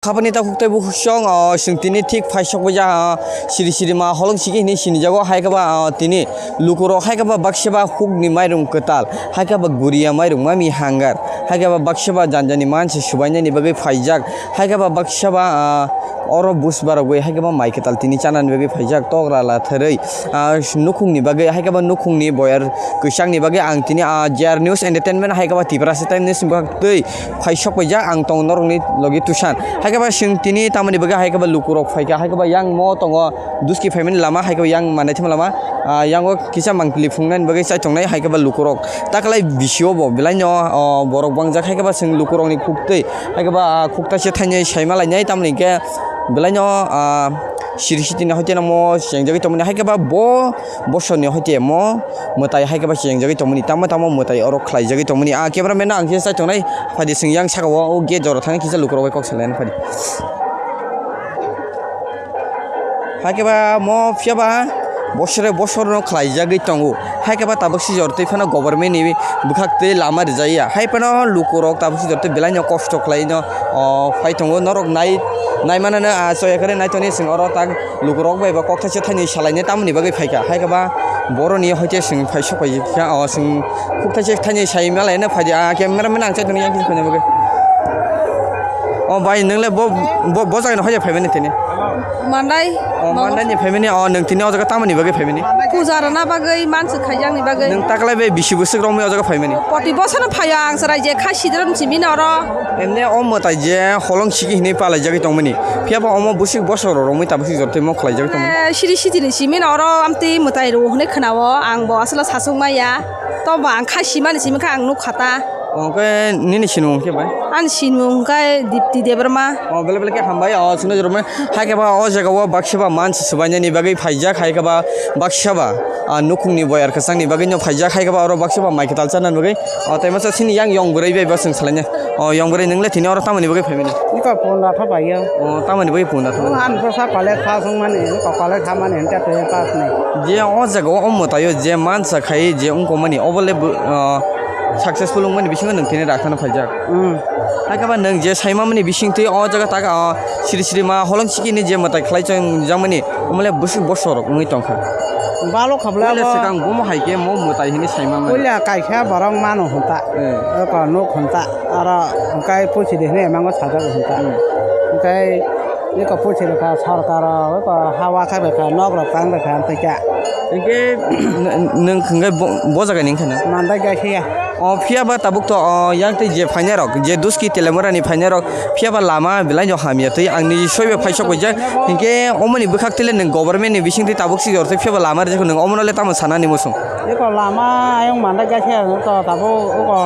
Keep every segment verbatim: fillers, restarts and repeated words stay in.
Khapani takhuk tei bukhuk song, o, chwng tini thik phaisok baija, o, siri siri ma holong sigi hinwi sinijago, hai khe ba, o, tini lukurok hai khe ba baksa ba hukni mairum kwtal, hai khe ba guriya mairum mami hangar, hai khe ba baksa ba janjani mansi subainani bagwi phaijak, hai khe ba baksa ba, o, oro buj barogwi hai khe ba mai kwtal tini chanani bagwi phaijak, togra latharwi, o, nukhungni bagwi hai khe ba nukhungni boyar kwchangni bagwi ang tini, o, J R News Entertainment hai khe ba Tiprasa Times ni bwkhak twi phaisok paijak ang tongo norokni logi Tusan. Hai khe ba chwng tini tamoni bagwi hai khe ba lukurok phaikha, hai khe ba yang mo tongo duski phaimani lama, hai khe ba yang manai thangma lama, ah, yango kisa mangpili phungnani bagwi chaitongnai, hai khe ba lukurok taklai bisio bo belaino, oh, borok bangjak, hai khe ba chwng lukurokni khuktwi, hai khe ba, ah, khuktaise thainwi saima lainai, tamoni hwnkhe belaino, ah, siri sitini hoite namo chengjagwi tongmani, hai khe ba bo bosorni hoite mo mwtai hai khe ba chengjagwi tongmani, tamo tamo mwtai oro khlaijagwi tongmani. Ah, cameraman no ang khe chaitongnai, phaidi chwng yang saka o, o gate jora thangwi kisa lukurok bai kok salaina phaidi. Hai khe ba mo phiya ba bosore bosorno khlaijagwi tongo. Hai khe ba tabuk si jor twi phano government ni bwkhak twi lama rijaya. Hai phano lukurok tabuk si jor twi belaino kosto khlaino, o, phai tongo. Norok nai, nai manano, ah, soya khe nai tongni chwng oro tak lukurok bai bo kok thaisa thaini salaina tamoni bagwi phaikha. Hai khe ba boroni hoite chwng phai sok phai kha, o, chwng khuk thaisa thaini sai malaina phaidi, ah, cameraman ang chai tongni yang kisa phaina bagwi. O bai, nwngle bo, bo, bo jagani hoite phaimani tini? Mandai. O, Mandai ni phaimani, o, nwng tini o jaga tamoni bagwi phaimani? Puja rwna bagwi, mansi khaijakni bagwi. Nwng taklai bai bisi bwswk romwi o jaga phaimani? Poti bosano phaio ang, chwrai je khai sidrwm simi noro. Emne o mwtai je holong sigi hinwi palaijagwi tongmani. Phiya ba omo bwswk bosor romwi tabuk si jortwi mo khlaijagwi tongmani. Eh, siri sitini simi noro amtwi mwtai rw hwnwi khwnao, ang bo aswkno sasuk maya. Tobo ang khai simani simi kha ang nuk khata. Oke, nini sinimung khe bai? Ani sinimung khe Dipti Debbarma. O, bele bele khe hambai, o, sino jorma. Hai khe ba o jaga o baksa ba mansi subainani bagwi phaijak, hai khe ba baksa ba, a, nukhungni boyar kwchangni bagwi no phaijak, hai khe ba oro baksa ba mai kwtal chanani bagwi. O, tei masa sini yang yong bwrwi bai bo chwng salaina. O, yong bwrwi, nwngle tini oro tamoni bagwi phaimani? Iko punda tha bai yo. O, tamoni bagwi punda tha? O, an bwsa college pass wngmani, iko college hamani hwnka twi pass ni. Je o jaga o, o mwtai o je mansa khai je wngkokmani, obo le bo, o, successful wngmani bisingo nwng tini rakhano phaijak. Hmm. Hai khe ba nwng je saimamani bisingtwi o jaga tak, o, siri siri ma holong sikini je mwtai khlai chong jakmani, omo le bwswk bosor wngwi tongkha. Balo khabla. Puila bo swkang bomo hai khe mo mwtai hinwi saimamani. Puila kaisa borok mano hwnta. Eh. Eko nuk hwnta. Aro hwnkhe pusi de hinwi emango sajak hwnta. Hmm. Hwnkhe eko pusi rwkha sorkaro, eko hawa kha rwkha, nok rok tang rwkha, hwnkhe kya? Hwnkhe n-, n-, nwng hwnkhe bo, bo jagani wngkha na? Mandai gaisiya. O, phiya ba tabuk to, o, yang tei je phainai rok, je Duski Telemurani phainai rok, phiya ba lama belai no hamya tei ang ni soi bai phaisok bai jak. Hinkhe omoni bwkhak tele nwng government ni bising twi tabuk si jor tei phiya ba lama rijak nwng omono le tamo sanani muchung? Eko lama ayung mandai gaisiya to tabuk oko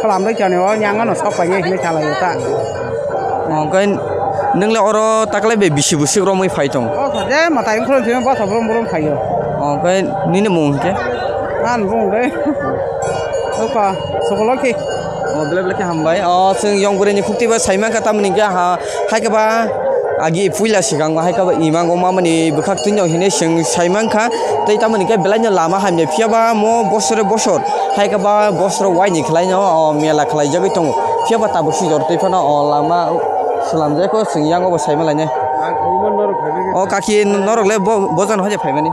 khwlam rwi chani o yang no sok pai hinwi khalai ta. Oke, nwng le oro taklai bai bisi bwswk romwi phai tong? O je mwtai wngkhorok simi bwsa brum brum phaio. Oke, nini mung hwnkhe? Ani mung de. Oka, Sokoloki. O, belai belai khe hambai. O, chwng yong bwrwi ni khukti ba sai mankha, tamoni hwnkhe ha, hai khe ba agi puila swkang ba hai khe ba imang o mamani bwkhak twi no hinwi chwng sai mankha. Tei tamoni hwnkhe belai no lama hamya, phiya ba mo bosore bosor hai khe ba bosoro waini khlai no, o, mela khlai jagwi tongo. Phiya ba tabuk si jor twi phano, o, lama swlam jai kho, chwng yang o bo sai ma lainai. O kaki, norok le bo, bo jagano hoide phaimani?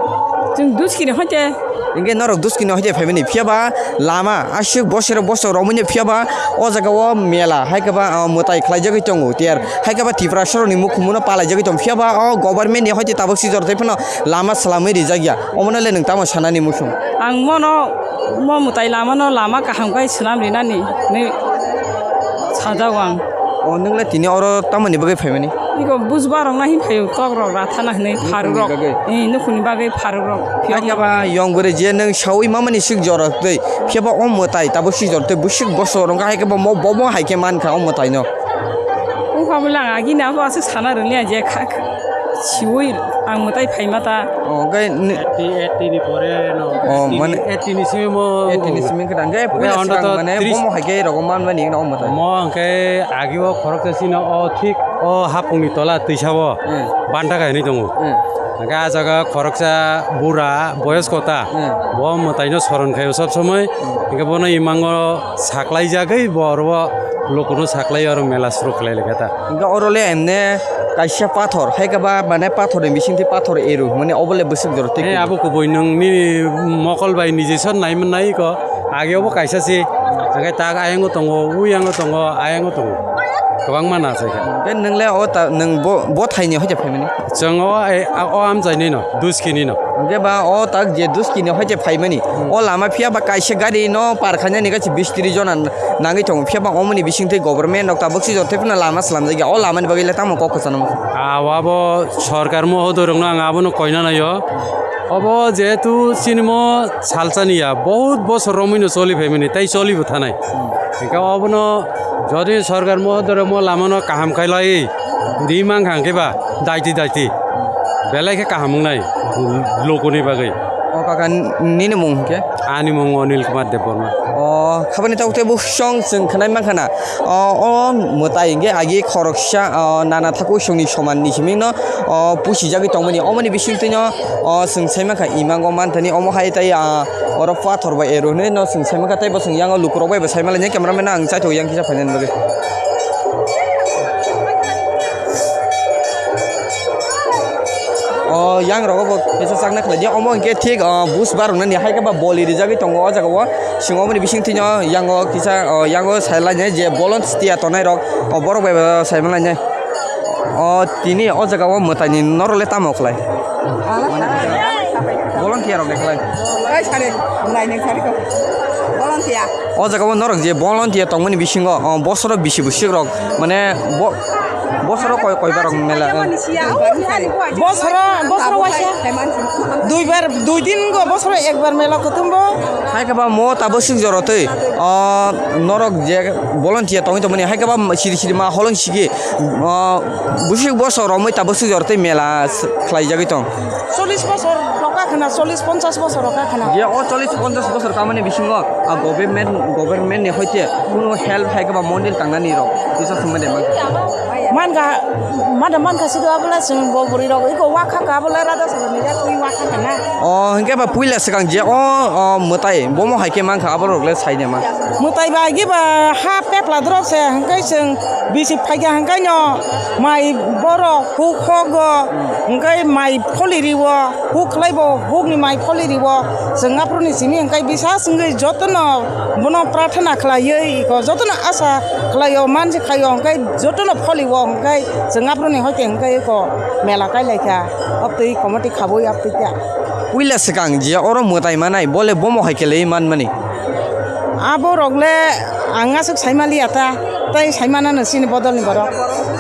Chwng Duski ni hoide. Hingke norok Duski ni hoide phaimani, phiya ba lama aswk bosero bosok romwi no, phiya ba o jaga o mela hai khe ba, ah, mwtai khlai jagwi tongo, tei hai khe ba Tiprasa rok ni mukhung no palai jagwi tongo, phiya ba o government ni hoide tabuk si jor tei phano lama swlamwi rijak ya, omono le nwng tamo sanani muchung? Ang mono, mo mwtai lama no lama kaham khai swnam rinani hinwi sajago ang. O, nwng le tini oro tamoni bagwi phaimani? Iko bujba rok na hin phaio, tok rok rathana hinwi, nukhungni pharuk rok bagwi? Eh, nukhungni bagwi pharuk rok. Hai khe ba yong bwrwi je nwng sawi mamani swk jorok tei, phiya ba o mwtai tabuk si jor tei bwswk bosor wngkha, hai khe bo mo, bo, bo hai khe mankha o mwtai no. Wngkha bwle ang agini abo aswk sana rwliya je kha, kha, siwi ang mwtai phaima ta. O, hwnkhe ni- Eighty, eighty ni pore no. O, eighty ni, mane eighty ni simi mo. Eighty ni simi khe tang khe, hwnkhe puila onto swkang to mane trish bomo hai khe rogo manmani no mwtai. Mo hwnkhe agi o khoroksa sino o thik o hapung ni tola twisa o. Hmm. Banta kha hinwi tongo. Hmm. Hwnkhe ah jaga khoroksa bura boyosko ta. Hmm. Bo mwtai no soron khaio sob somoi. Hmm. Hwnkhe bono imango saklai jagwi bo oro Lokono saklai oro mela suru khlai lekha ta. Hingke oro le emne kaisa pathor, hai khe ba mane pathor ni bising twi pathor eru, mane obo le bwswk jora tei. He abo kubui nwng nini mokol bai niji son nai man nai ko, age obo kaisa si, hingke tak ayang o tongo, uyang o tongo, ayang o tongo, kwbangma na sai kha. Hingke nwng le o ta, nwng bo, bo thai ni hoite phaimani? Chwng o, e, a, o amchaini no, Duski ni no. Hingke ba o tak je Duski ni hoite phaimani, o lama phiya ba kaisa gari no par khainani kaisa bis tris jona nangwi tongo, phiya ba omoni bising twi government rok tabuk si jotoi phano lama slamjak ya, o lama ni bagwi le tamo kok kwchangma? A, o abo sorkar mohodoi rok no ang abono koina naio. Obo jehetu chini mo salsa ni ya, bahut bosor romwi no choli phaimani, tei choli bo thanai. Hingke obono jodi sorkar mohodoi rok mo lama no kaham khai lai, ri mang kha hingke ba, daiti daiti. Belai khe kaham wngnai lokoni bagwi. O kaka, nini mung hwnkhe? Ani mung Anil Kumar Debbarma. O, khabani tabuk tei bwswng chwng khwnai mankha na. O, o mwtai hwnkhe agi khoroksa, o, nana thaku songni soman ni simi no, o, pusijagwi tongmani. Omoni bisingtwi no, o, chwng sai mankha imango manthani omo hai tai, a, oro pathor bai ero hinwi no chwng sai mankha tei bwswng yango lukurok bai bo sai manlai cameraman no ang chaithok yang kisa phainani bagwi. O yang rogo bo kisa chakna khlai di. Omo hwnkhe thik, o, buj baroknani hai khe ba boli rijagwi tongo o jaga o. Chwng oboni bisingtwi no yango kisa, o, yango sai lainai je volunteer tongnai rok, o, borok bai bo sai manlainai. O tini o jaga o mwtai ni norok le tamo khlai? Volunteer rok le khlai? Oi, sari, naini sari ko. Volunteer. O jaga o norok je volunteer tongmani bisingo, o, bosoro bisi bwswk rok, mane, bo-, bosoro koi, koi barok mela, eh. Bosoro, bosoro waisa. Duibar, dui din go bosoro ekbar mela kutumbo. Hai khe ba mo tabuk swk joro twi, o, norok je volunteer tongwi tongmani, hai khe ba siri siri ma holong sigi, o, bwswk bosor romwi tabuk swk joro twi mela khlaijagwi tong. Chollish bosor rok kha khna, chollish ponchash bosor rok kha khna. Je o chollish ponchash bosor kamani bisingo, a, government, government ni hoite kuno help hai khe ba mondir tangnani rok kisa swngma de man. Man kha, man, man kha sido abla chwng bo bwrwi rok iko wa kha ka abla rada sabo ni ya twi wa kha khna. O, hwnkhe ba puila swkang je o, o, mwtai bomo hai khe man kha abo rok le sai de man. Mwtai ba agi ba ha pepla drop se hwnkhe chwng bisi phaikha hwnkhe no mai borok huk hogo hwnkhe mai pholi riwo. Huk khlai bo, huk ni mai pholi ribo, chwng aphuru ni simi hwnkhe bisas wngwi jotono bono prarthana khlaiwi, iko jotono asa khlaio, mansi khaio, hwnkhe jotono pholi o, hwnkhe chwng aphuru ni hoite hwnkhe iko mela kai lai kha, aptwi committee khabui aptwi kha. Puila swkang je oro mwtai manai, bole bomo hai khe lei man mani. Abo rok le ang aswk sai maliya ta, tei sai manano chini bodol ni borok.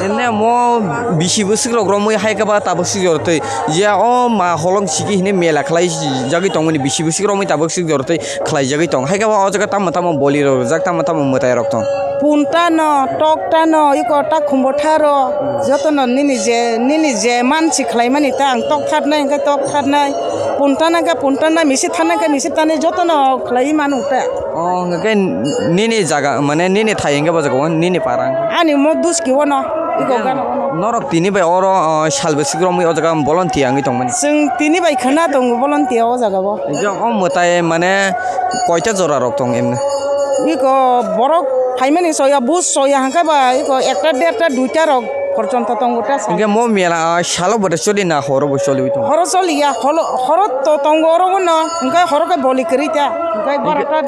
Ene mo bisi bwswk rok romwi hai khe ba tabuk swk jor twi. Je o ma holong sigi hwnwi mela khlai jagwi tongmani bisi bwswk romwi tabuk swk jor twi khlai jagwi tong. Hai khe ba o jaga tamo tamo boli rok rijak, tamo tamo mwtai rok tong. Punta no, tokta no, iko ta khumbo tharo, jotono nini je, nini je mansi khlai mani ta ang tok thar nai hwnkhe tok thar nai, punta nai khe punta nai, misi thar nai khe misi thar nai, jotono khlai manu ta. O hwnkhe nini jaga, mane nini thai hwnkhe bo jaga o, nini para hwnkhe? Ani mo Duski o no, iko gana o no. Norok tini bai oro, o, sal bwswk romwi o jaga volunteer wngwi tongmani? Chwng tini bai khwna tongo volunteer o jaga o. Hwnkhe o mwtai mane koita jora rok tong emne? Iko borok phaimani soya, bus soya hwnkhe ba iko ekta, derta, duita rok porjonto tongo ta sa. Hwnkhe mo mela, o, salo bo choli na horo bo choliwi tongo? Horo choliya, holo, horo to tongo oro no, hwnkhe horo khe boli kwrwi ta, hwnkhe barota,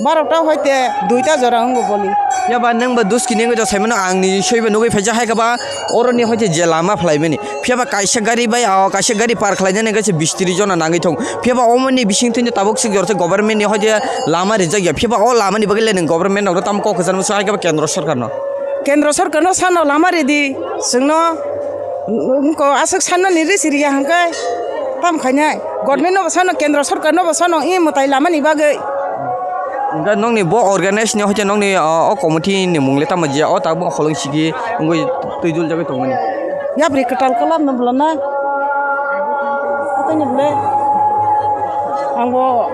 barota hoite duita jora wngo boli. Phiya ba nwng ba Duski ni wngwi tong saimano, ang ni soi ba nugwi phaijak hai khe ba oro ni hoite je lama phlaimani. Phiya ba kaisa gari bai, o, kaisa gari par khlainani kaisa bis tris jona nangwi thung. Phiya ba omoni bising twi tabuk swk jora se government ni hoite lama rijak ya. Phiya ba o lama ni bagwi le nwng government rok no tamo kok kwchangma sa hai khe ba kendro sorkar no? Kendro sorkar no sano lama ridi, chwngno, wngko aswk sanmani risi riya hwnkhe tam khainai. Government no bo sano, kendro sorkar no bo sano, e mwtai lama ni bagwi. Hwnkhe nokni bo organize ni hoite nokni, o, o committee ni mung le tamo je o tabuk holong sigi wngwi twi dul jagwi tongmani? Yapri kwtal kwlam no bwlana. Atani bwle. Ang bo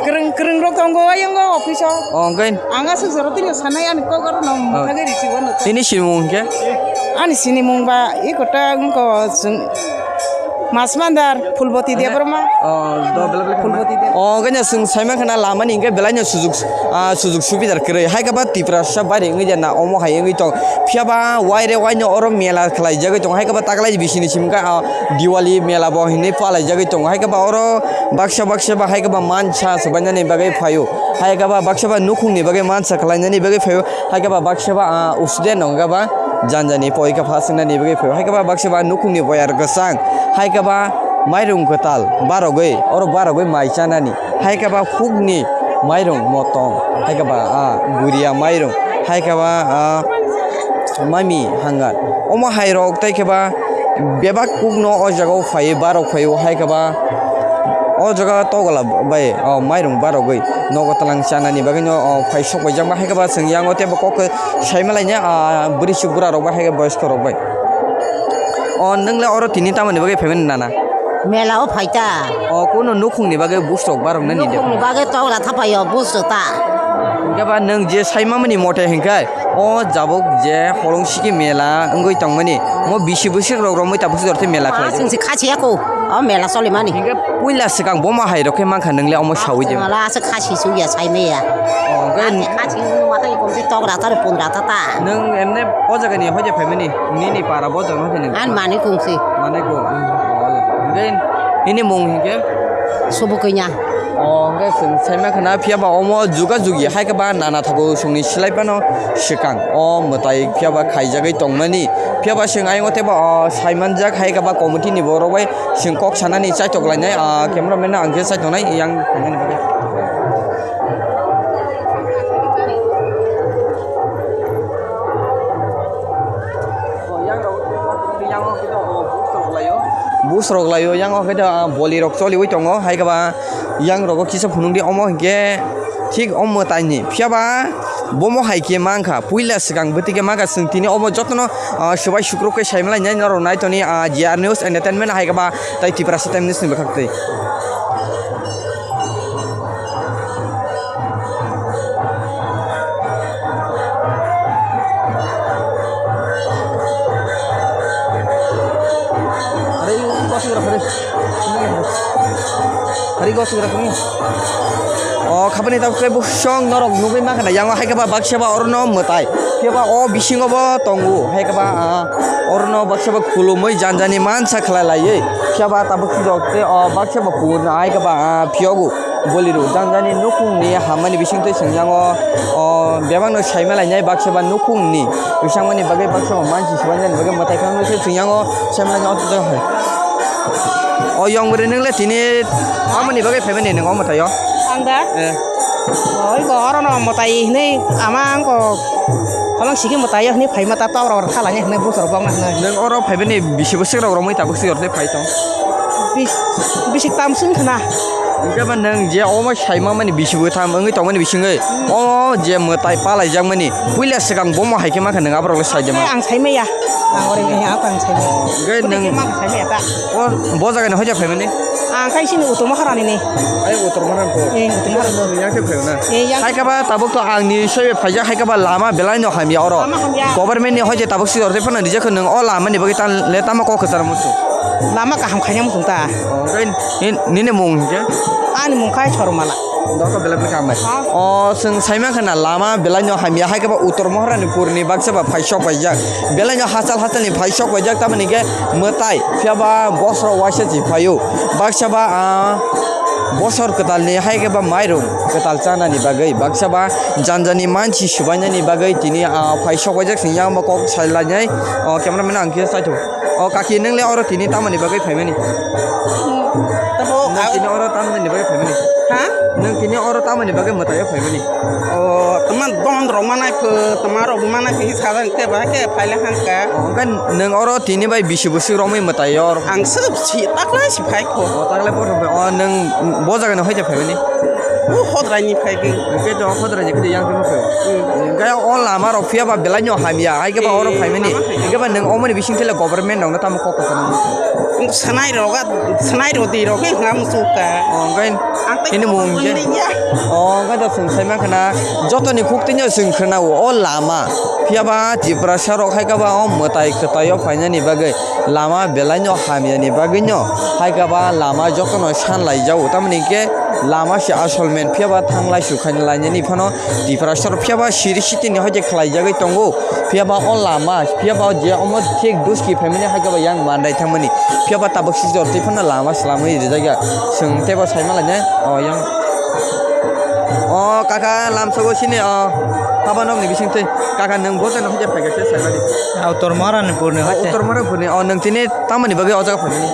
kwrwng, kwrwng rok tongo ayang o office o. O, hwnkhe? Ang aswk jora tini sanai ani kok aro no mwthagwi risi wano. Tini sinimung hwnkhe? Ani sinimung ba iko ta wngko chwng. Masmandar, Phulboti Debbarma. Oh, do belai belai Phulboti Debbarma. Oh, kanya sung saima khana lama ni hingke belai no sujuk, ah, sujuk subidar kwrwi. Hai kaba Tiprasa bari wngwi jana omo hai wngwi tong. Phiya ba waire waino oro mela khlai jagwi tong. Hai kaba taklai bisini simka, ah, Diwali mela bo hinwi palai jagwi tong. Hai kaba oro baksa baksa ba hai kaba mansa subainani bagwi phaio. Hai kaba baksa ba nukhungni bagwi mansa khlainani bagwi phaio. Hai kaba baksa ba, ah, usde nongga ba janjani poika pha swngnani bagwi phaio. Hai kaba baksa ba nukhungni boyar kwchang. Hai kaba mairung kwtal barogwi, oro barogwi mai chanani. Hai kaba hukni mairung motong. Hai kaba, ah, guria mairung. Hai kaba, ah, mami hangar. Omo hai rok tai kaba bebak kukno o jaga o phaiwi barok phaio. Hai kaba o jaga togla bai, o mairung barogwi nogo twlang chanani bagwi no, o phai sok bai jakma hai kaba chwng yango teibo kok khe saima laina, ah, bwrwi chuk bwra rok bai hai khe boyos ko rok bai. O nwng le oro tini tamoni bagwi phaimani nana? Mela o phai ta. O kuno nukhung ni bagwi bus rok barok nani de? Nukhung ni bagwi togla thapai o bus rok ta. Hingke ba nwng je saima mani mote hingke o jabok je holong siki mela wngwi tongmani mo bisi bwswk rok romwi tabuk si dorte mela khlai. Chwng se kha siya ko o mela solimani. Hingke puila swkang bo ma hai rok khe mankha nwng le omo sawi de. Mala aswk kha si su ya sai me ya. O hingke kha si ma hai kom se togla ta pundra ta ta. Nwng emne o jaga ni hoide phaimani nini para bo jaga hoide nwng. An mani kung si. Mane ko. Hingke ini mung hingke. Subu kanya. O hingke chwng saima khna phiya ba omo juga jugi hai khe ba nana thago chwngni silai phano swkang o mwtai phiya ba khaijagwi tongmani. Phiya ba chwng ayang o tei ba o saimanjak hai khe ba committee ni borok bai chwng kok sanani chaitok lainai, ah, camera man no ang khe chaitok nai yang tongmani bagwi. O yang rok yang o khe to o bus rok lai o. Bus rok lai o yang o khe to, ah, boli rok choliwi tongo hai khe ba. Yang rogo kisa phunukdi omo hinkhe thik o mwtaini. Phiya ba bomo hai khe mankha. Puila swkang bwtwi khe mankha. Chwng tini omo jotono, ah, swbai sukruk khe saimalainai norok naitoni, ah, J R News Entertainment hai khe ba tai Tiprasa Times ni bwkhak twi. Hari gosok rok hari. Hari gosok rok ni. O khabani tabuk khe bosong norok nugwi mankha na yang o hai khe ba baksa ba oro no mwtai. Phiya ba o bisingo bo tongo hai khe ba, ah, oro no baksa ba khulumui janjani mansa khlai laiwi. Phiya ba tabuk rok tei o baksa ba purna hai khe ba, ah, phiyogo. Bolirok janjani nukhungni hammani bisingtwi chwngyango, o, bebakno saimalainai baksa ba nukhungni rwchapmani bagwi baksa ba mansi swbainani bagwi mwtai khe wngwi se chwngyango saimalainai o jaga hai. O yong bwrwi nwng le tini tamoni bagwi phaimani nwng o mwtai o? Ang da? Eh. Oi go oro no mwtai hinwi ama ang go holong sigi mwtai o hinwi phaima ta tok rok khalani hinwi butor bokna hinwi. Nwng oro phaimani bisi bwswk rok romwi tabuk si oro tei phai tong? Bis-, bisik tam swng khna. Hingke ba nwng je omo saima mani bisi bo tham wngwi tongmani bisingwi, hmm, o je mwtai palaijak mani puila swkang bomo hai khe mankha nwng aborok le sai de ma? Ang sai maya. Ang ori maya, ang sai maya. Hingke nwng ma sai maya ta. O bo jaga ni hoja phaimani? Ang kai sini Uttor Maharani ni. Ai Uttor Maharani ko. Eh, Uttor Maharani. Yang khe phaimana. Eh, yang. Hai khe ba tabuk to ang ni soi phaijak hai khe ba lama belai no hamya oro. Lama hamya. Government ni hoja tabuk si oro phano rijak nwng o lama ni bagwi tan le tamo kok kwchar musu. Lama kaham khaina muchung ta. O, hwnkhe ni-, nini mung hinkhe? Ani mung khai Chormala. Doka belai belai kha hambai. Ha? O, chwng saimang khna lama belai no hamya, hai khe ba Uttor Maharani purni baksa ba phaisok paijak. Belai no hachal hachal ni phaisok paijak, tamoni khe mwtai, phiya ba bosro waisa chi phaio. Baksa ba, ah, bosor kwtal ni hai khe ba mairung kwtal chanani bagwi. Baksa ba janjani mansi subainani bagwi tini, ah, phaisok paijak sini yang ba kok sai lainai. O, camera man ang khe saithok. O kaki, nwng le oro tini tamoni bagwi phaimani? Tamo Nwng tini oro tamoni bagwi phaimani? Ha? Nwng tini oro tamoni bagwi mwtaio phaimani? O, tama don rok manai pho, tama rok manai pho, sajani te ba ke phaile hangka. O, hwnkhe nwng oro tini bai bisi bwswk romwi mwtaio oro? Ang se si taklai si phai kho. O, taklai bo rok phai. O, nwng bo jaga ni hoite phaimani? Hodrai ni phai khe. Hwnkhe to hodrai ni khe yang khe phai. Hmm. Hwnkhe o lama rok phiya ba belai no hamya. Hai khe ba oro Eh, phaimani. Lama hamya. Hwnkhe ba nwng omoni bising thele government rok no tamo kok kwchang. Sanai rok a, sanai rok di rok khe ngam suk ta. O, hwnkhe Ang tei ini mung khe. Ni ya. O, hwnkhe to swng sai mankha na. Joto ni khuk tini swng khna o, o lama. Phiya ba Tiprasa rok hai khe ba o mwtai kwtai o phainani bagwi. Lama belai no hamya ni bagwi no. Hai khe ba lama joto no san lai jago. Tamoni khe lama se asol men. Phiya ba thang lai su khaina lainani phano Tiprasa rok phiya ba siri siti ni hoite khlai jagwi tongo. Phiya ba o lama, phiya ba o je omo thik duski phaimani hai khe ba yang mandai thangmani. Phiya ba tabuk si jor twi phano lama swlamwi rijak ya. Swng tei bo sai ma lainai. O yang. O kaka lamsogo sini o. Haba nokni bising twi. Kaka nwng bo tano hoite phaikha khe sai mani. Utor Maranipur ni hoite. Utor Maranipur ni. O nwng tini tamoni bagwi o jaga phaimani.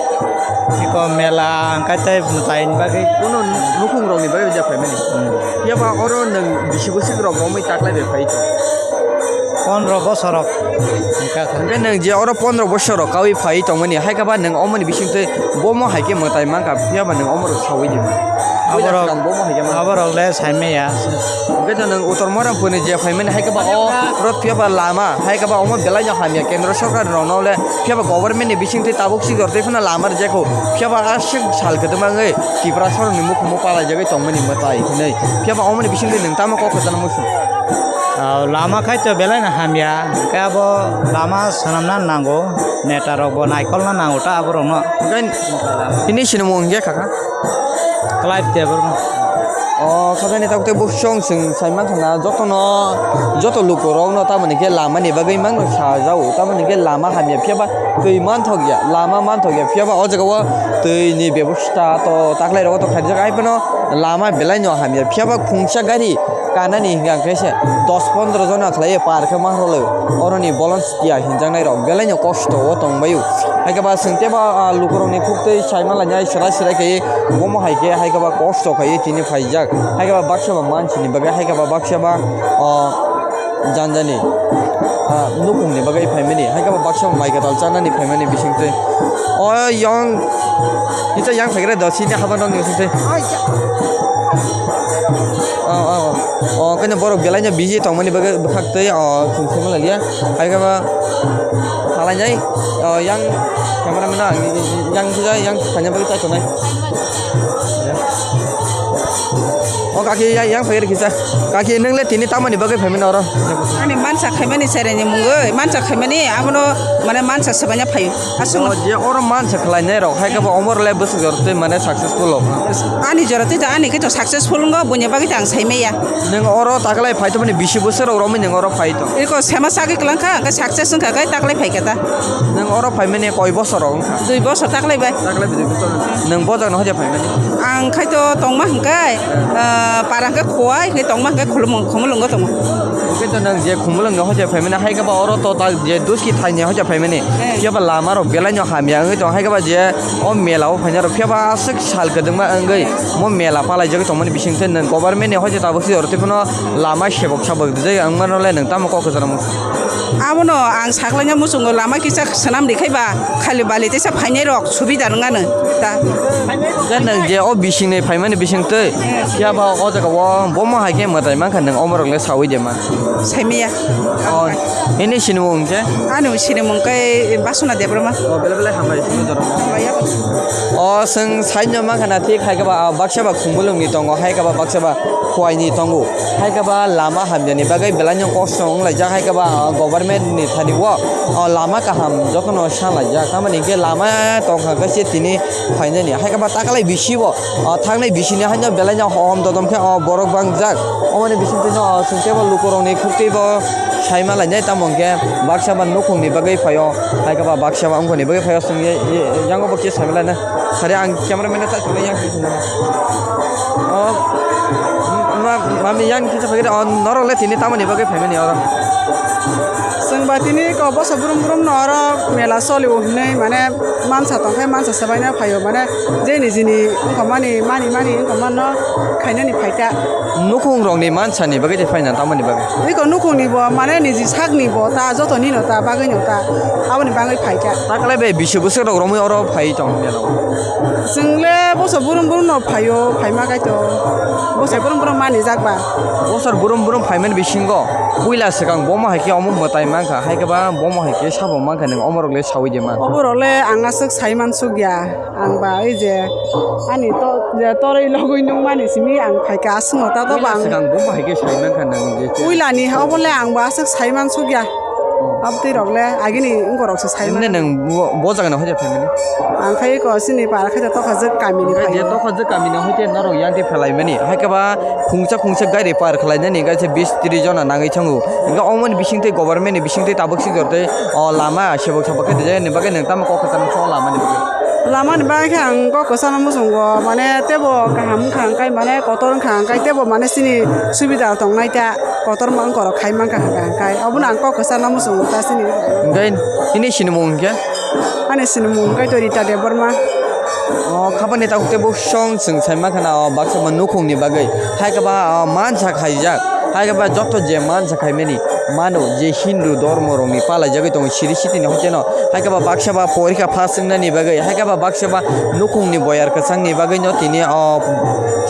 Iko mela hwnkhe tei mwtai ni bagwi. Kuno nukhung rok ni bagwi ja phaimani. Hmm. Phiya ba oro nwng bisi bwswk rok romwi taklai bai phai tong. Pondro bosor rok. Hwnkhe nwng je oro pondro bosor rok kawi phai tongmani, hai khe ba nwng omoni bising twi bomo hai khe mwtai mankha, phiya ba nwng omo rok sawi di. Aborok, bomo hai khe mankha. Aborok le saimaya. Hwnkhe to nwng Utor Morampur ni je phaimani, hai khe ba o rot phiya ba lama, hai khe ba omo belai no hamya kendro sorkar rok no le, phiya ba government ni bising twi tabuk si jor twi phano lama rijak kho, phiya ba aswk sal kwdwma wngwi Tiprasa rok ni mukhungo palai jagwi tongmani mwtai hinwi, phiya ba omoni bising twi nwng tamo kok kwchangma muchung. Ah, lama khai to belai no hamya, hwnkhe abo lama swnamna nango, neta rok bo naikolna nango ta aborok no. Hwnkhe hini sinimung hwnkhe kaka? Clive Debbarma. O khajaini tabuk tei bwswng chwng sai mankha na jotono, joto lukurokno tamoni khe lamani bagwi mangno sajao, tamoni khe lama hamya phiya ba twi manthokya, lama manthokya phiya ba o jaga o twini bebosta to taklai rogo to khaijak, hai phano lama belai no hamya phiya ba khungsa gari kanani hwnkha khe se dos pondro jona khlai par khe ma rwlai oroni bolon. Ya hinjaknai rok belai no kosto o tongbaio. Hai khe ba chwng tei ba, ah, lukurokni khuktwi saima lainai, swrai swrai khai bomo hai khe, hai khe ba kosto khai tini phaijak. Hai khe ba baksa ba mansini bagwi, hai khe ba baksa ba, o, janjani, ah, nukhungni bagwi phaimani, hai khe ba baksa ba mai kwtal chanani phaimani bisingtwi. O yang, kisa yang phaigra do, sini haba nokni bisingtwi. O, o, o, khe borok belai no busy tongmani bagwi bwkhak twi, o, chwng saima laiya. Hai khe ba, halai nai, o, yang camera man, yang kisa, yang kanya bagwi chai tongnai. O, kaki, yang, yang phai kisa. Kaki, nwng le tini tamoni bagwi phaimani oro? Ani mansa khaimani sereni mungwi, mansa khaimani, abono, mane, mansa swbaina phaio. Aswk. O, je oro mansa khlainai rok, hai khe ba omor le bwswk jor twi, mane, successful rok. Ani jora twi to, ani khe to successful wngkha, buini bagwi to ang saimaya. Nwng oro taklai phai tongmani bisi bosor rok romwi nwng oro phai tong. Eko sema sagwi kwlangkha, hwnkhe success wngkha khe taklai phaikha ta. Nwng oro phaimani koi bosor rok wngkha? Dui bosor taklai bai. Taklai bai dui bosor. Nwng bojak no hoja phaimani? Ang khai to tongma hwnkhe, ah, para hwnkhe Khowai, hwnkhe tongma hwnkhe Khumulwng-, Khumulwngo tongo. Hwnkhe to nwng je Khumulwng no hoja phaimani, hai khe ba oro to ta je duski thaini hoja phaimani. Eh. Phiya ba lama rok belai no hamya wngwi tong, hai khe ba je o mela o phainai rok phiya ba aswk sal kwdwkma wngwi mo mela palaijagwi tongmani bisingtwi nwng government ni hoite tabuk si oro tei phano lama sebok sabok rijak wngmano le nwng tamo kok kwcharo muchung? Abono ang saklaina muchungo lama kisa swnam rikhe ba khali bali teisa phainai rok subida rwngano ta. Hwnkhe nwng je o bisingni phaimani bisingtwi phiya ba o jaga o bomo hai khe mwtai mankha nwng omorok le sawi de ma? Saimaya. O, ini sinimung hwnkhe? Ani sinimung khe Basuna Debbarma. O, belai belai hambai, sini jorok. Hambai ya. O, chwng saino mankha na thik hai khe ba, ah, baksa ba Khumulwng ni tongo, hai khe ba baksa ba Khowai ni tongo. Hai khe ba lama hamya ni bagwi belai no kosto wng laijak, hai khe ba, ah, government ni thani o, o, lama kaham jotono sa laijak. Tamoni hwnkhe lama tongkha khe se tini phainani. Hai khe ba taklai bisi bo, o, thangnai bisi ni haino belai no hom dodom khe, o, borok bangjak. Omoni bisingtwi no, o, chwng tei bo lukurok ni khuktwi bo saima lainai, tamo hwnkhe baksa ba nukhung ni bagwi phaio, hai khe ba baksa ba wngkha ni bagwi phaio, chwng ye, ye, yango bo kisa saima laina. Sari ang camera man no chai tongnai yang kisa. O, ma, mami yang kisa phai khe, o, norok le tini tamoni bagwi phaimani oro? Chwng ba tini ko boso brum brum no oro mela solio hinwi mane mansa tongkhe mansa swbaino phaio mane je nijini wngkha mani mani mani wngkha manno khainani phaikha. Nukhung rokni mansani bagwi tei phaina tamoni bagwi? Iko nukhungni bo mane niji sakni bo ta jotoni no ta bagwi no ta aboni bagwi phaikha. Taklai bai bisi bwswk rok romwi oro phai tong mela o? Chwng le boso brum brum no phaio phaima kaitor boso brum brum manijak ba. Bosor brum brum phaimani bisingo puila swkang bomo hai khe omo mwtai mankha, hai khe ba bomo hai khe sabo mankha, nwng omorok le saui de man. Oborok le ang aswk sai mansukya, ang ba ei je ani to je toroi logoi nungmani simi ang phaikha aswk no ta to. Puila bang swkang bomo hai khe sai mankha nwng je. Puilani obo le ang ba aswk sai mansukya. Abtwi rok le agini wngorok se sai. Emne man. Nwng bo, bo jaga no hoja phaimani? Ang khai ko sini para khai tokha jwk kami ni khai. Je tokha jwk kami ni hoite norok yang te phelai mani. Hai khe ba khungsa khungsa gari par khlai nani gaisa bis tris jona nangwi thango. Hingke omo ni bising twi government ni bising twi tabuk si jor tei o lama sebok sabok khe tei jani bagwi nwng tamo kok kwchang so lama ni bagwi. Lama ni bagwi khe ang kok kwchang no muchungo mane tebo kaham wngkha hwnkhe mane kotor wngkha hwnkhe tebo mane sini subida tongnai ta. Kotorma wngkorok khai mankha hwnkha hwnkhe obono ang kok kwchangno muchungo ta sini. Hwnkhe nini sinimung hwnkhe? Ani sinimung hwnkhe to Rita Debbarma. O khabani tabuk tei bwswng chwng sai mankha na o baksa bo nukhungni bagwi. Hai khe ba, o, mansa khaijak. Hai khe ba joto je mansa khaimani mano je Hindu dhormo rokni palaijagwi tongo siri sitini hoiteno. Hai khe ba baksa ba porikha pass wngnani bagwi. Hai khe ba baksa ba nukhungni boyar kwchangni bagwino tini o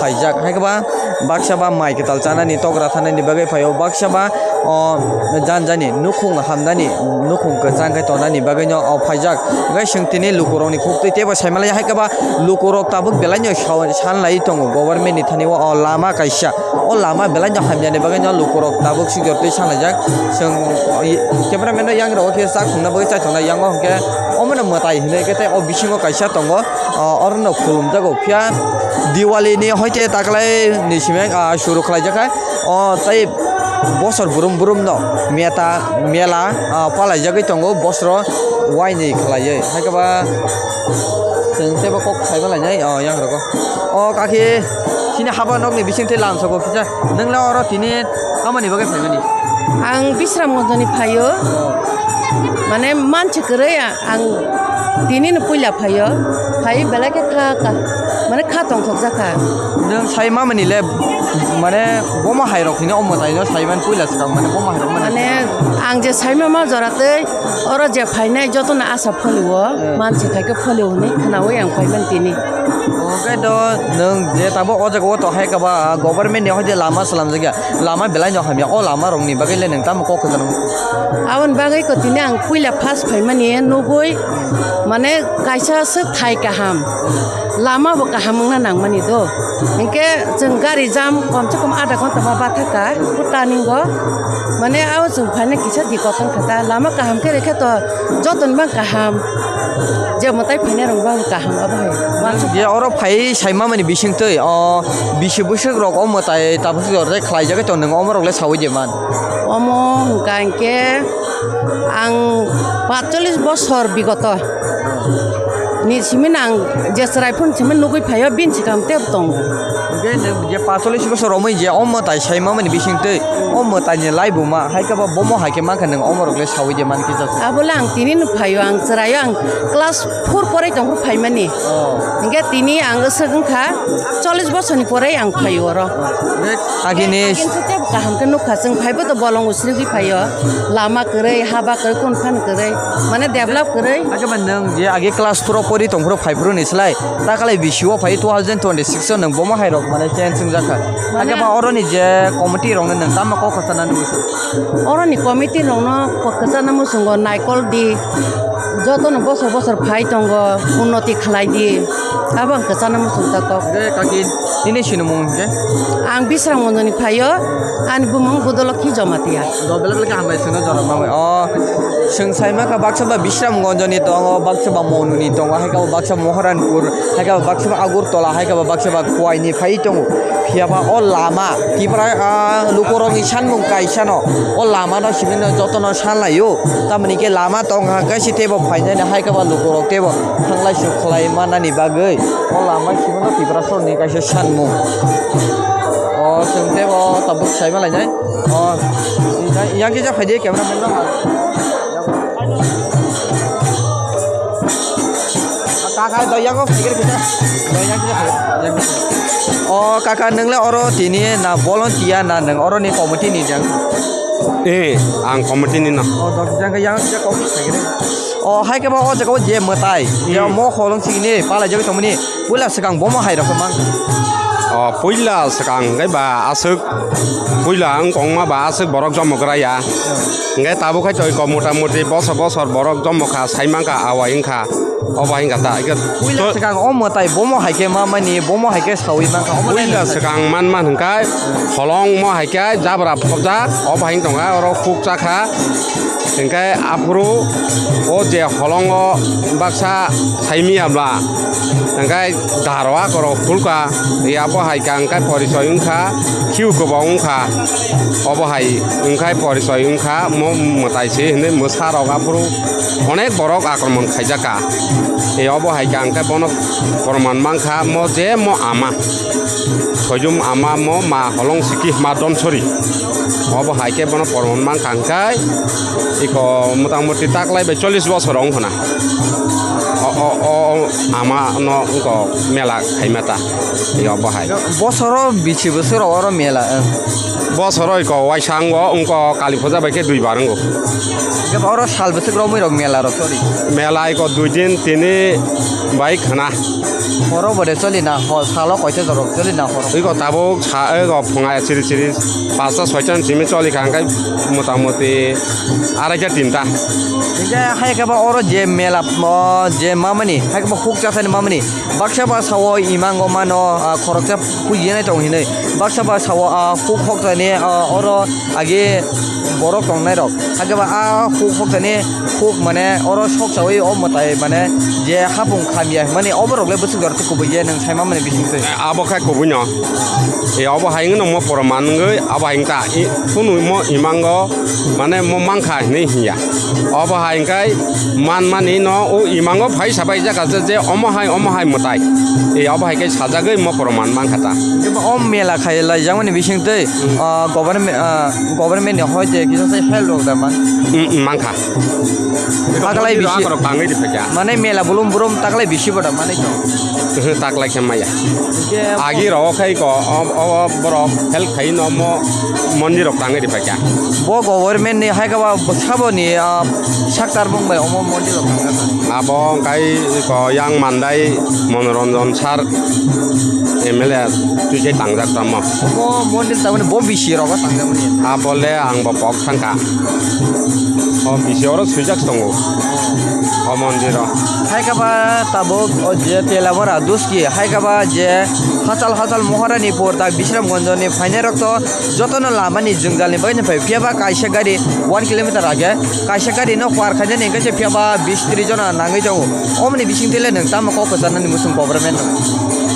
phaijak. Hai khe ba baksa ba mai kwtal chanani, togra thanani bagwi phaio, baksa ba, o, janjani nukhung hamnani, nukhung kwchang khe tongnani bagwino, o, phaijak. Hwnkhe chwng tini lukurokni khuktwi teibo saimanlai, hai khe ba lukurok tabuk belaino sa-, sanlai tongo government ni thani o, o, lama kaisa. O lama belaino hamyani bagwino lukurok tabuk sikjor twi sanlaijak. Chwng, o, i-, cameraman no yang rw khe chak thungna bagwi chai tongnai, yango hwnkhe omono mwtai hinwi khe tei o bisingo kaisa tongo. O, orono khulumjago. Phiya Diwali ni hoite taklai ni simi, ah, suru khlaijak hai. O, tei bosor brum brum no meta, mela, ah, palaijagwi tongo bosro waini khlaiwi. Hai khe ba chwng teibo kok saimanlainai, o, yang rogo. O, kaki, chini haba nokni bising tei lamsogo kisa. Nwng le oro tini tamoni bagwi phaimani? Ang Bisramganjni phaio. Mane mansi kwrwi ang tini no puila phaio. Phai belai khe kha, kha, mane kha tongthokjak kha. Nwng sai mamani le, mane bomo hai rok hino o mwtai no sai man puila swkang mane bomo hai rok mane. Mane ang je sai mama jora tei oro je phainai joto no asa phalio, eh, mansi khai khe phalio hinwi khwnaui ang phaiman tini. Oke do nwng je tabuk o jaga o to hai khe ba government ni hoide lama swlamjak ya. Lama belai no hamya, o lama rokni bagwi le nwng tamo kok kwchang? Aboni bagwi ko tini ang puila first phaimani nugui, mane kaisa swk thai kaham, lama bo kaham wngna nangmani do. Hinkhe chwng gari jam komse kom adha ghonta ma bathaka, turning o, mane abo chwng phaina kisa dikot wngkha ta, lama kaham khe rikhe to jotoni bang kaham, je mwtai phainai rok bang kaham abo hai. Nwng je oro phai sai mamani bisingtwi o bisi bwswk rok o mwtai tabuk jor tei khlaijagwi tong, nwng omorok le saui de man? Omo hwnkha hinkhe ang patchollis bosor bigoto ni simi no ang je chwrai phone simi nugui phaio bini swkang tebo tongo. Hinkhe nwng je patchollis bosor romwi je o mwtai sai mamani bisingtwi o mwtai ni laibuma hai khe bo bomo hai khe mankha nwng omorok le saui de man kisa. Abo le ang tini no phaio, ang chwraio, ang class four porai tongphuru phaimani. Oh. Hinkhe tini ang swk wngkha chollish bosorni porai ang phaio oro. Hinkhe agini agini tebo kaham khe nukha, chwng phaibo to bolong usrigwi phaio. Lama kwrwi, haba kwrwi, kunu phano kwrwi, mane develop kwrwi. Hakhe ba nwng je age class four o pori tongphuru phaiphuru ni slai takalai bisi o phai two thousand twenty-six o nwng bomo hai rok mane change wngjakha. Mane hakhe ba oroni je committee rokno nwng tamo kok kwchana nugwi? Oroni committee rokno kok kwchana muchungo naikol di, jotono bosor bosor phai tongo, unnoti khlai di, abo ang kwchana muchung ta kok. Hwnkhe kaki, nini sinimung hwnkhe? Ang Bisramganjni phaio, ani bumung Budolokhi Jamatia. Do belai belai khe hambai sino jorok mamai. O, chwng sai mankha baksa ba Bisramganjni tongo, baksa ba Monuni tongo, hai khe bo baksa Moharanpur, hai khe bo baksa ba Agartala, hai khe bo baksa ba Khowai ni phai tongo. Phiya ba o lama Tipra, ah, lukurokni sanmung kaisa no, o lama no simi no joto no san lai o. Tamoni khe lama tong kha khe se tebo phainani hai khe ba lukurok tebo thanglai su khlai manani bagwi o lama simi no Tiprasani kaisa sanmung. O chwng tebo tabuk sai ma lainai. O. Yang, yang kisa phaidi camera man no. Kaka do yang ko phikir kita. Do yang kisa phaidi. O kaka, nwngle oro tini na volunteer na nwng oro ni committee ni jang? Eh, ang committee ni no. O do jang yang kisa kok phikir. O hai ke ba o jaga o je mwtai. Je Hmm. mo holong sini palai jagwi tongmani. Puila swkang bomo hai rok mang. O puila swkang hwnkhe ba aswk, puila wng kongma ba aswk borok jomo gra ya. Hwnkhe tabuk khai twi kok mota moti bosor bosor borok jomo kha, sai mang kha, awai wng kha, obo hai wng kha ta. Puila swkang o mwtai bomo hai khe ma mani, bomo hai khe sawi mang kha, omo lai Puila nang swkang man man hwnkhe holong mo hai khe jabra phobjak, obo hai wng tong kha, oro khuk cha kha. Hwnkhe aphuru o je holongo baksa saimiya bla, hwnkhe darwa korok khulkha, abo hai kha hwnkhe porichoi wngkha, khiu kwbang wngkha, obo hai wngkha porichoi wngkha, mo mwtai se hinwi mwsa rok aphuru onek borok akromon khaijakha. E obo hai kha hwnkhe bono proman mankha mo je mo ama. Soijum ama mo ma holong siki ma donsori. Obo hai khe bono pormon mang kha hwnkhe iko motamoti taklai bai chollish bosor wng khna. O, o, o, o ama no wngko mela khaima ta. Yo bo hai. Bosoro bichi bosoro oro mela, eh. Bosoro iko waisa wngko, wngko Kali puja bai khe dui bar wngo. Hwnkhe oro sal bwswk romwi rok mela rok choli? Mela iko dui din tini bai khna. Horo bo de choli na, ho-, salo koita jorok choli na horo? Iko tabuk sa, iko phunga chiri chiri pasta soita ni simi choli kha, hwnkhe motamoti araita tinta. Hwnkhe hai khe ba oro je mela, o, je mamani, hai khe ba huk chasani mamani, baksa ba sao imango mano, ah, khoroksa puji nai tongo hinwi, baksa ba sao, ah, huk hok chani, ah, oro agi borok tongnai rok. Hakhe ba a huk hok thani huk mane oro sok chawi o mwtai mane je hapung khamya hwnmani oborok le bwswk jora tei kubui je nwng saima mani bising twi. Abo khai kubui no. E obo hai wngno mo poro manwngwi abo hai wngkha. I, phunwi mo imango mane mo mankha hinwi hinya. Obo hai wngkhai manmani no o imango phai sabai jaka je, je omo hai, omo hai mwtai. E obo hai khe sajagwi mo poro man mankha ta. Khe ba o mela khai laijakmani bising twi, Hmm. ah, government, ah, government ni hoi je kisa se help rok da man. Mm, mm, mankha. Taklai Mondir bisi. Akorok tangwi di phaikha. Mane mela bulum burum taklai bisi boda mane to. Taklai khe maya. Hwnkhe agi rok khai ko, o, o, o borok help khai no mo mondir rok tangwi di phaikha. Bo government ni hai kaba sabo ni, ah, saktar mung bai omo mondir rok tangwi. Abo kai ko yang mandai Monoranjan sir. M L A twi se tangjak tamo. Bo mondir tamani bo bisi rogo tangjakmani. Abo le ang bo kok thangkha. O bisi oro swijak tongo. O mondiro. Hai khe ba tabuk o je Telamara Duski, hai khe ba je Hachal Hachal Moharani Pur ta Bisramganj ni phainai rok to jotono lama ni jwngjal ni bagwi phai. Phiya ba kaisa gari one kilometer age, kaisa gari no par khainani hwnkhe se phiya ba bis tris jona nangwi tongo. Omoni bising twi le nwng tamo kok kwcharnani muchung government no?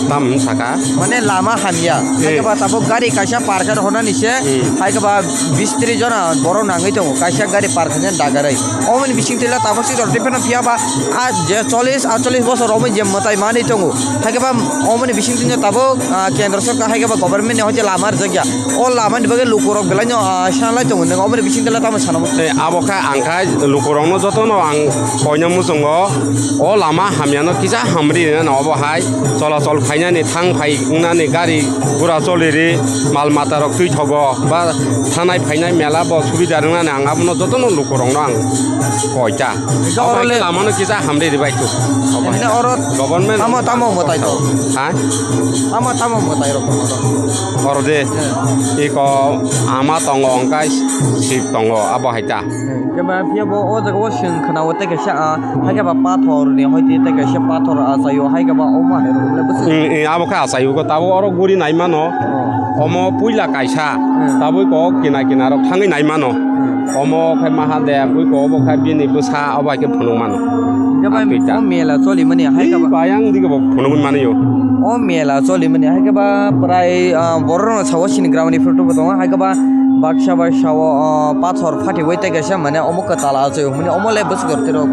Tam saka. Mane lama hamya. Eh. Hai khe ba tabuk gari kaisa park khe rohornani se, Hmm. hai khe ba bis tris jona borok nangwi tongo, kaisa gari park khaina dagarwi. Omoni bising twi le tabuk si jor twi phano phiya ba a je chollish, aatchollish bosor romwi je mwtai manwi tongo. Hai khe ba omoni bising twi no tabuk, ah, kendro sorkar hai khe ba government ni hoi je lama rijak ya. O lama ni bagwi lukurok belai no, ah, sanlai tongo. Nwng omoni bising twi le tamo sana muchung? Eh, abo khe ang khe lukurokno jotono ang koina muchungo. O lama hamyano kisa hamri rina no obo hai cholachol khainani thang phai wngnani gari gura choli ri mal mata rok twi thogo ba thanai phainai mela bo subida rwngnani ang abono jotono lukurokno ang koita. Oro le lamano kisa hamri ribai tu. Oro government tamo, tamo mwtai to? Ha? Tamo, tamo mwtai rok tongo oro? Oro de. Iko ama tongo, hwnkhe sip tongo, abo hai ta. Khe ba phiya bo o jaga o chwng khna o tei kaisa, ah, hai khe ba pathor ni hoi tei kaisa pathor achai o, hai khe ba omo hai rok le bwswk. Mm, mm, abo khe achai o, tabuk oro guri nai mano. Oh. Omo puila kaisa, Hmm. tabuk o kina kina rok thangwi nai mano. Hmm. Omo khai maha de, bui ko obo khai bini bwsa, obo hai khe phunuk mano. Hwnkhe bai o mela choli mani hai khe ba bayang dige bo phunuk mani yo. O mela choli mani hai khe ba prai, ah, borok rok sao sini gram ni photo bo tongo, hai khe ba baksa bai sao, ah, pathor phati bai tei kaisa mane omo kwtal achai o mani omo le bwswk jor twi rok.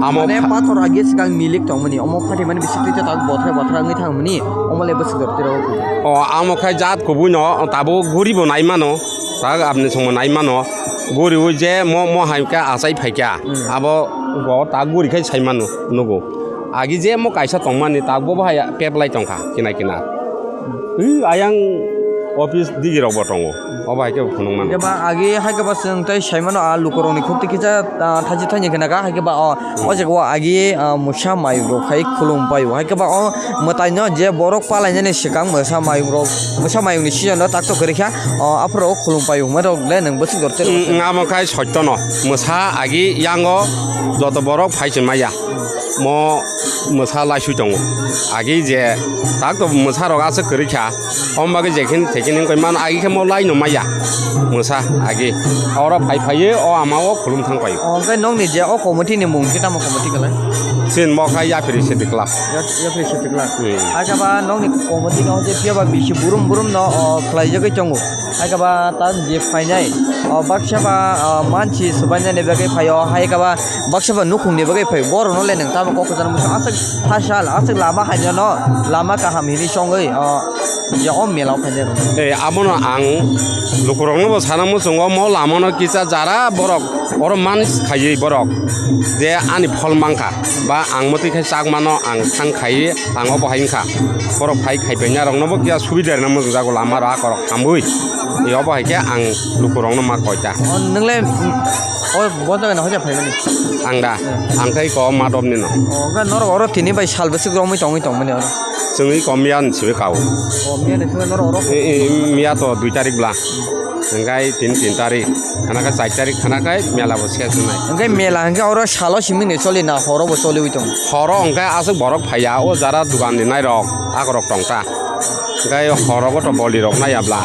Amo mane pha- pathor agi swkang milik tong mani omo phati mani bisi twi tak bothra bothra wngwi thang mani omo le bwswk jor twi rok. O amo khai jat kubui no tabuk guri bo nai mano. Tak abni songmo nai mano. Guriwi je mo, mo hai khe achai phai kha. Hmm. Abo go tak guri khai sai mano nugo. Agi je mo kaisa tongmani tak bo bahai pep lai tongkha kina kina. Ui, ayang office digi rok bo tongo. Obo hai khe phunuk mano. Khe ba agi hai khe ba chwng tei sai mano a lukurokni khukti kisa, ah, thachi thaini khe naka hai khe ba o, o jaga o agi, ah, musa mayung rok hai khulum paio. Hai khe ba o mwtai no je borok palai nani swkang mwsa mayung rok, mwsa mayung ni season no tak tok kwrwi kha, o aphuru o khulum paio. Hwnba rok le nwng bwswk dor tero. Nga mo khai sotto no. Mwsa agi yango joto borok phai se maya. Mo mwsa laisui tongo. Agi je tak to mwsa rok aswk kwrwi kha. Om bagwi je khin thekhin wngkoi mano agi khe mo lai no maya. Mwsa agi. Oro phai phaiwi o ama o khulum thang paio. O, hwnkhe nokni je o committee ni mung khe tamo committee kwlai? Sin mo kha yapri se dikla. Yap-, yapri se dikla. Hmm. Hakhe ba nokni committee no je phiya ba bisi burum burum no, o, khlaijagwi tongo. Hakhe ba ta je phainai, o, baksa ba, o, mansi swbainani bagwi phaio, hakhe ba baksa ba nukhungni bagwi phaio. Borokno le nwng tamo kok kwchangma aswk phasal, aswk lama haino, lama kaham hinwi chongwi, o, je o mela o phainai rok. Tei abono ang lukurokno bo sana muchungo, mo lamano kisa jara borok oro mansi khaiwi borok je ani phol mankha ba ang mwtwi khai chak mano ang thang khaiwi. Ang obo hai wngkha, borok phai khaipaina rokno bo kisa subida rwna muchungjago lama rok akorok hamwi. Obo hai khe ang lukurokno ma koita. O, nwng le, mm, o, bo jaga ni hoja phaimani? Ang da, hmm, ang khai ko Madop ni no. O, ga norok oro tini bai sal bwswk romwi tongwi tongmani oro? Chwngwi ko miya ni simi kao. O, miya ni simi norok oro? E, e, miya to dui tarik bla. Hingkai tin, tin tarik, khana khe char tarik, khana khe mela bo ses wngnai. Hingkai mela hingke oro salo simi ni choli na, horo bo choli wi tong? Horo hingke aswk borok phaiya, o jara dugan ni nai rok, akorok tong ta. Hingkai horo go to boli rok nai abla.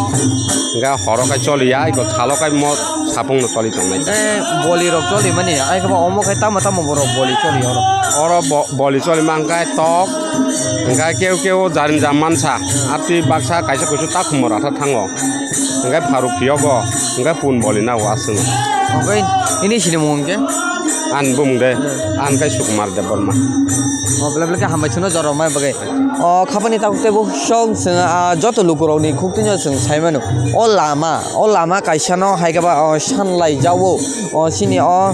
Hingke horo khe choli ya, iko salo khe mo sapung no choli tong nai. Hingke boli rok choli mani, ai khe ba omo khe tamo tamo borok boli choli oro? Oro bo-, boli choli ma hingke tok, hingke keu keu jarin jam mansa, atwi baksa kaisa kuisu ta khumor atha thango. Hingke pharuk phiyogo, hingke pun boli na o aswk. Hingke ini sinimung hingke? An bumung de, hmm, an kai Sukumar Debbarma. O, belai belai khe hambai chwngno jora rwmani bagwi. O, khapani tabuk teibo song chwng, ah, joto lukurokni khuktwino chwng sai mano. O lama, o lama kaisano hai khe ba, o, sanlai jago. O, chini o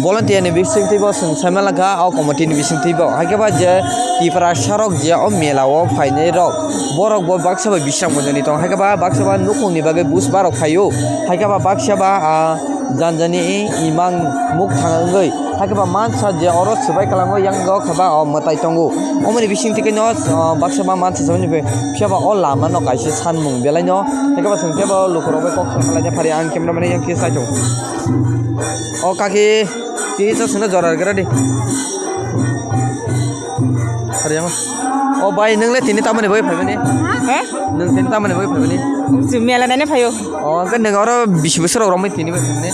volunteer ni bisingtwibo chwng sai manlakha, o committee ni bisingtwibo. Hai khe ba je Tiprasa rok je o mela o phainai rok, borok bo baksa bai bising monjoni tong. Hai khe ba baksa ba nukhung ni bagwi buj barok phaio. Hai khe ba baksa ba, ah, janjani imang muk thang wngwi. Hai khe ba mansa je oro swbai kwlangwi yang o khe ba o mwtai tongo. Omoni bisingtwi khe no, ah, baksa ba mansa saboni phiya ba o lama no kaisa sanmung belai no. Hai khe ba chwng khe bo lukurok bai kok sa khlai pharia ang camera mani yang khe sai tongo. O kaki, kisa sino jora gra di. Hari yang. O bai, nung le tini tamani bai phaimani? Ha? Nung tini tamani bai phaimani? Chwng mela naina phaio. O, hwnkhe nung oro bisi bosor rok romwi tini bai phaimani?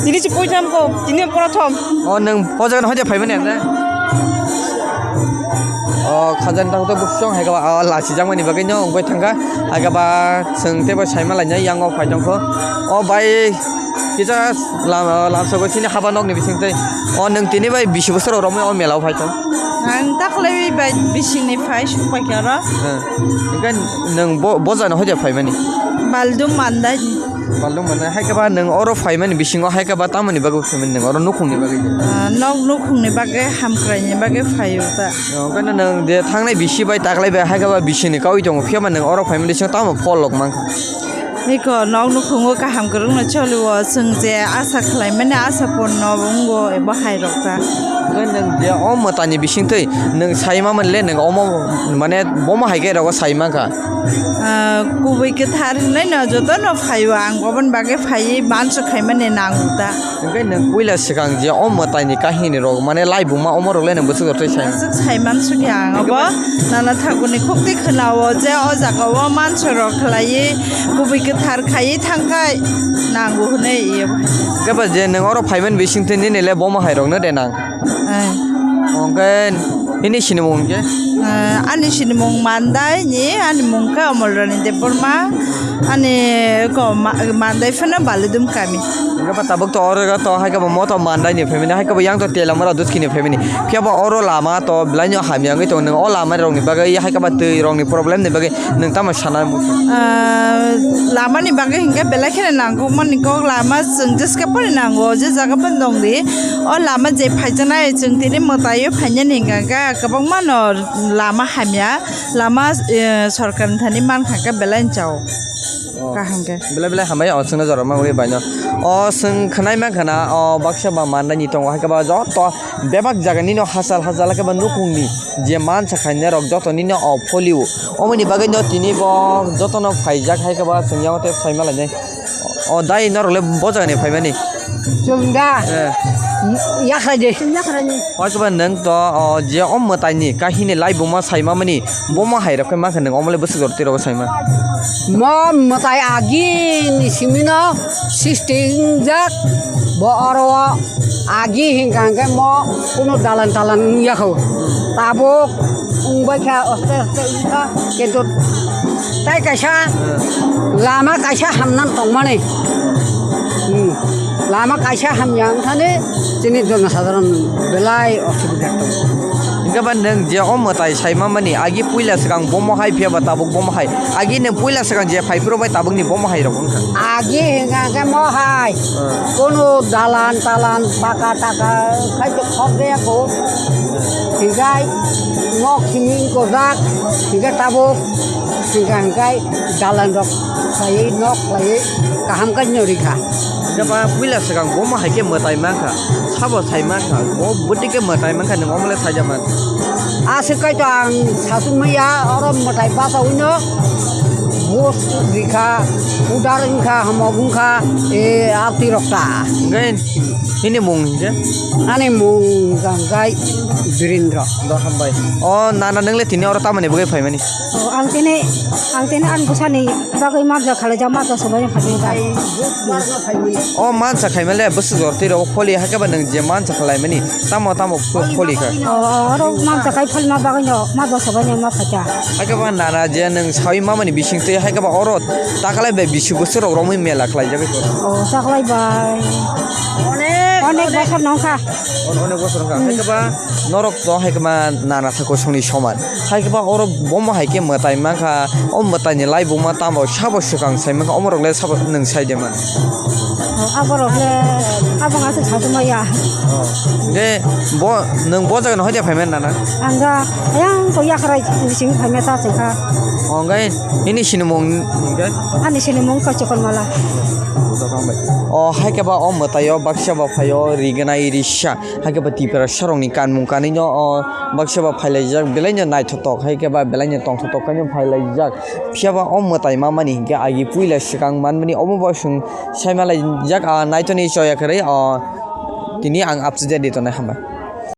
Tini chi poitham ko, tini prothom. O, nung o jaga no hoja phaimani ang le? O, khajani tang to busong hai khe ba, o, lachi jakmani bagwi no wngwi thangkha. Hai khe ba, chwng teibo saima lainai yang o phai tongkho. O bai, kisa lam, lamsogo chini haba nokni bisingtwi. O, nwng tini bai bisi bosor romwi o mela o phai tong? Ang takhwlaiwi bai bisingni phai sukpai khe oro. Hmm. Hwnkhe nwng bo, bo jagano hoja phaimani? Baldum Mandai. Baldum Mandai. Hai khe ba nwng oro phaimani bisingo hai khe ba tamoni bagwi phaimani nwng oro nukhungni bagwi? Ah, nok nukhungni bagwi, hamkraini bagwi phaio ta. Hwnkhe nwng je thangnai bisi bai taklai bai hai khe ba bisini kaui tongo, phiya ba nwng oro phaimani bisingo tamo pholok mankha? Eko nok nukhungo kaham kwrwngno cholio, chwng je asa khlaimani asa purno wngbo ebo hai rok ta. Hwnkhe nwng je o mwtani bisingtwi nwng sai mamani le nwng omo mane bomo hai khe rogo sai mankha? Ah, kubui kwthar hinwi no jotono phaio, ang oboni bagwi phaiwi mansa khaimani nango ta. Hwnkhe nwng puila swkang je o mwtaini kahini rok mane laibuma omo rok le nwng bwswk rok twi sai? Aswk sai mansukya ang obo. Nana thaguni khuktwi khwnao je o jaga o mansa rok khlaiwi kubui kwthar khaiwi thangkhai nango hwnwi iyo. Hwnkhe ba je nwng oro phaimani bisingtwi nini le bomo hai rok no de nang? Ai. Hwnkhe nini sinimung hwnkhe? Ah, ani sinimung Mandai ni, ani mung khe Omolrani Debbarma, ani ko ma-, Mandai phano Baludum kami. Hingke ba tabuk to oro to hai khe bo moto mandai ni family, hai khe bo yang to Teliamura Dutki ni family. Phiya bo oro lama to belai no hamya wngwi tongo. Nwng o lama rok ni bagwi, hai khe ba twi rok ni problem ni bagwi nwng tamo sana muchung? Ah, lama ni bagwi hingke belai kheno nangkukmani kok, lama chwng jeske phano nango, je jaga phano dong di. O lama je phaijaknai chwng tini mwtai o phainani hingka khe kwbangma no lama hamya, lama, eh, sorkar ni thani mankha khe belai no chao. Oh. Kaham khe. Belai belai hambai o chwngno jora ma bagwi baino. O chwng khwnai mankha na, o baksa ba mandaini tongo, hai khe ba joto bebak jaga nino hachal hachal hai khe ba nukung ni je mansa khainai rok joto nino o folio. Omoni bagwi no tini bo jotono phaijak hai khe ba chwng yago tei phaima lainai. O dai norok le bo jaga ni phaimani? Chwng da. Eh. Yakhrai de. Chwng yakhrai ni. Hoi khe ba nwng to, o, je o mwtai ni kahini laibuma saima mani, bomo hai rok khe mankha nwng omo le bwswk jor twi rogo saima. Mo mwtai agi ni simi no sisti wngjak, bo oro o agi hingka hingke mo kunu dalan talan wngya kho. Tabuk wngbai kha aste aste wngkha, kintu tai kaisa lama kaisa hamnan tongmani. Hmm. Lama kaisa hamya wngthani chini jonosadharon belai osubida tongo. Hingke ba nwng je o mwtai saima mani, agi puila swkang bomo hai phiya ba tabuk bomo hai. Agi nwng puila swkang je phai phuru bai tabukni bomo hai rok wngkha. Agi hingka khe mo hai. Hmm. Kunu dalan talan paka taka khai to khok de ko. Hingkai nok simi kojak, hingke tabuk hingka hingkai dalan rok khlaiwi nok khlaiwi kaham khe no rikha. Hingke ba puila swkang bomo hai khe mwtai mankha, sabo sai mankha, bo bwtwi khe mwtai mankha, nwng omo le saida man. Aswk kai to ang sasuk maya oro mwtai bachawi no bus rikha, udar wngkha, hamok wngkha, e aktwi rok ta. Hingke nini mung hingke? Ani mung hingka hingkai Birindra. Do hambai. O nana nwng le tini oro tamoni bagwi phaimani? O, ang tini, ang tini ani bwsani bagwi mabja khalai jak, mabja sobai phai jak. O mansa khaima le bwswk jor twi rogo pholi, hakhe ba nwng je mansa khalai mani, tamo tamo pho-, pholi kha? O, o, oro mansa khai pholima bagwi no mabja sobai no ma phaikha. Hakhe ba nana je nwng sawi mamani bising twi, hakhe ba oro takalai bai bisi bwswk rok romwi mela khlai jagwi tongo. O, takalai bai. Onek, onek bosor nong kha. On-, onek bosor wngkha. Hmm. Hai khe ba norok to hai khe ma nana sa kosongni soman. Hai khe ba oro bomo hai khe mwtai mankha. O mwtai ni laibuma tamo sabo swkang sai mankha. Omorok le sabo nwng sai de man. O, aborok le, abo nga se sa tongma ya. O. Hingke bo, nwng bo jaga no hoi de phai man nana? Ang ga, ayang ko yakrai bising phai ma cha chengkha. O, hingke nini sinimung hingke? Ani sinimung ko Chokon Mala. O, hai khe ba o mwtai o baksa ba phai o rignai risa. Hai khe ba Tiprasa rokni kanmung kanwi no o baksa ba phailaijak, belai no naithotok, hai khe ba belai no tongthotok khe no phailaijak. Phiya ba o mwtai mamani hinkhe agi puila swkang manmani omo bo chwng sai malaijak, a, naithoni choya kwrwi, o, tini ang up to date di tongnai, hambai.